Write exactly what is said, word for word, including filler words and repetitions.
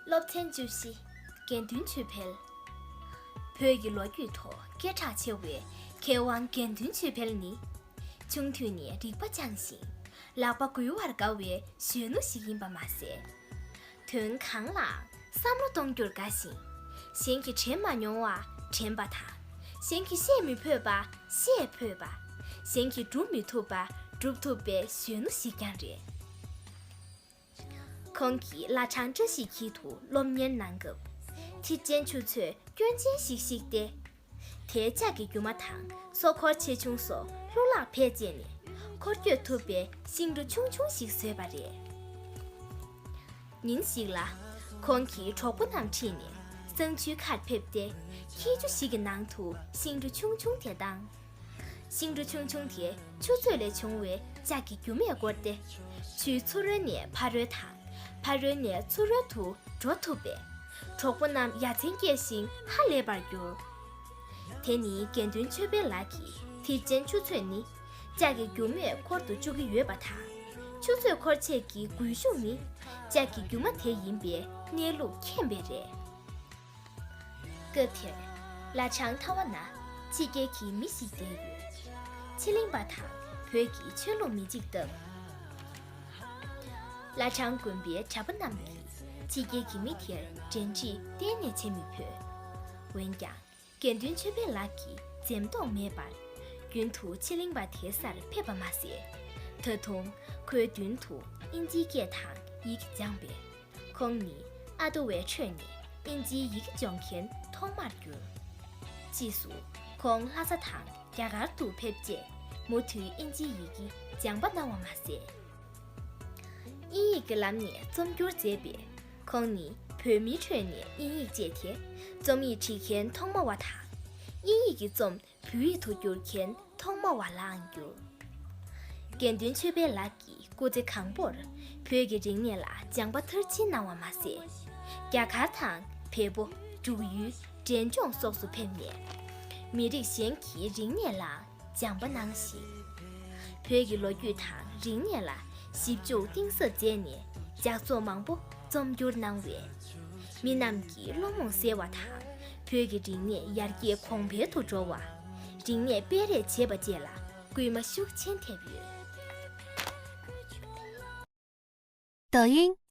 སློབ་ཚན་བཅུ་བཞི། དགེ་འདུན་ཆོས་འཕེལ། བོད་ཀྱི་ལོ་རྒྱུས་ཐོག་སྐད་གྲགས་ཆེ་བའི་མཁས་དབང་དགེ་འདུན་ཆོས་འཕེལ་ནི། ཆུང་དུས་ནས་རིག་པ་སྦྱངས་ཤིང་། ལག་པ་འགུལ་བར་དགའ་བའི་གཞོན་ནུ་ཞིག་ཡིན་པ་མ་ཟད། དོན་གང་ལའང་བསམ་བློ་གཏོང་རྒྱུར་དགའ་ཞིང་། གཞན་གྱིས་དྲན་མ་མྱོང་བ་དྲན་པ་དང་། གཞན་གྱིས་བཤད་མི་ཕོད་པ་བཤད་ཕོད་པ། གཞན་གྱིས་སྒྲུབ་མི་ཐུབ་པ་སྒྲུབ་ཐུབ་པའི་གཞོན་ནུ་ཞིག་ཀྱང་རེད། ཁོང་གིས་བླ་བྲང་བཀྲ་ཤིས་འཁྱིལ་དུ་སློབ་གཉེར་གནང་སྐབས། ཐེག་ཆེན་ཆུ་ཚོད་སྐྱོན་ཅན་ཞིག་བཤིག་སྟེ། དེའི་ལྕགས་ཀྱི་རྒྱུ་མ་དང་སྲོག་འཁོར་ཆེ་ཆུང་སོགས་ལྷུ་ལག་བེད་སྤྱད་ནས་འཁོར་སྐྱོད་ཐུབ་པའི་ཤིང་འབྲུ་ཆུང་ཆུང་ཞིག་བཟོས་པ་རེད། ཉིན་ཞིག་ལ། ཁོང་གིས་གྲོགས་པོ་རྣམས་ཁྲིད་ནས་གཙང་ཆུའི་ཁར་ཕེབས་ཏེ། ཁྱི་ཆུ་ཞིག་གི་ནང་དུ་ཤིང་འབྲུ་ཆུང་ཆུང་དེ་བཏང་། ཤིང་འབྲུ་ཆུང་ཆུང་དེ་ཆུ་ཚོད་ལས་བྱུང་བའི་ལྕགས་ཀྱི་རྒྱུ་མས་བསྐོར་ཏེ། ཆུའི་ཚུ་རོལ་ནས་ཕ་རོལ་དང་། ཕ་རོལ་ནས་ཚུ་རོལ་དུ་འགྲོ་ཐུབ་པས། གྲོགས་པོ་རྣམས་ཡ་མཚན་སྐྱེས་ཤིང་ཧ་ལས་པར་གྱུར། དེ་ནི་དགེ་འདུན་ཆོས་འཕེལ་ལགས་ཀྱིས་ཐེག་ཆེན་ཆུ་ཚོད་ནི་ལྕགས་ཀྱི་རྒྱུ་མས་འཁོར་དུ་བཅུག་གི་ཡོད་པ་དང་། ཆུ་ཚོད་འཁོར་ཆས་ཀྱི་སྒུལ་ཤུགས་ནི་ལྕགས་ཀྱི་རྒྱུ་མ་དེ་ཡིན་པའི་གནས་ལུགས་མཁྱེན་པས་རེད། སྐབས་དེར། བླ་བྲང་མཐའ་བ་ན་ཕྱི་རྒྱལ་གྱི་མི་ཞིག་བསྡད་ཡོད། ཕྱི་གླིང་པ་དང་བོད་ཀྱི་ཆོས་ལུགས་མི་གཅིག་སྟབས། བླ་བྲང་དགོན་པའི་གྲྭ་པ་རྣམས་ཀྱིས་ཕྱི་རྒྱལ་གྱི་མི་དེར་འབྲེལ་འདྲིས་གཏན་ནས་བྱེད་མི་ཕོད། འོན་ཀྱང་། དགེ་འདུན་ཆོས་འཕེལ་ལགས་ཀྱིས་འཛེམ་དོགས་མེད་པར། རྒྱུན་དུ་ཕྱི་གླིང་པ་དེའི་སར་ཕེབས་པ་མ་ཟད། ད་དུང་ཁོའི་མདུན་དུ་དབྱིན་ཇིའི་སྐད་དང་ཡི་གེ་སྦྱངས་པས། ཁོང་ནི་ཨ་ཏོ་བའི་ཁྲོད་ནས་དབྱིན་ཇིའི་ཡི་གེ་སྦྱོང་མཁན་ཐོག་མར་གྱུར། ཕྱིས་སུ། ཁོང་ལྷ་ས་དང་རྒྱ་གར་དུ་ཕེབས་རྗེས། མུ་མཐུད་དབྱིན་ཇིའི་ཡི་གེ་སྦྱངས་པ་གནང་བ་མ་ཟད། དབྱིན་ཡིག་གི་ལམ་ནས་རྩོམ་སྒྱུར་མཛད་པས། ཁོང་ནི་བོད་མིའི་ཁྲོད་ནས་དབྱིན་ཡིག་སྤྱད་དེ། རྩོམ་ཡིག་བྲིས་མཁན་ཐོག་མ་བ་དང་། དབྱིན་ཡིག་གི་རྩོམ་བོད་ཡིག་ཏུ་བསྒྱུར་མཁན་ཐོག་མ་བ་ལའང་གྱུར། དགེ་འདུན་ཆོས་འཕེལ་ལགས་ཀྱིས་སྐུ་ཚེ་གང་པོར་བོད་ཀྱི་རིག་གནས་ལ་སྦྱངས་པ་མཐར་ཕྱིན་གནང་བ་མ་ཟད། རྒྱ་གར་དང་བལ་པོ། འབྲུག་ཡུལ། འབྲས་ལྗོངས་སོགས་སུ་ཕེབས་ནས། མི་རིགས་གཞན་གྱི་རིག་གནས་ལའང་སྦྱངས་པ་གནང་ཞིང་། བོད་ཀྱི་ལོ་རྒྱུས་དང་རིག་གནས་ལ་ཞིབ་འཇུག་གཏིང་ཟབ་མཛད་ནས་ལྗགས་རྩོམ་མང་པོ་རྩོམ་སྒྱུར་གནང་བས། མི་རྣམས་ཀྱི་བློ་རྨོངས་སེལ་བ་དང་། བོད་ཀྱི་རིག་གནས་ཡར་རྒྱས་གོང་འཕེལ་དུ་འགྲོ་བ། རིག་གནས་སྤེལ་རེས་བྱེད་པ་བཅས་ལ་སྐུལ་མ་ཤུགས་ཆེན་ཐེབས་ཡོད།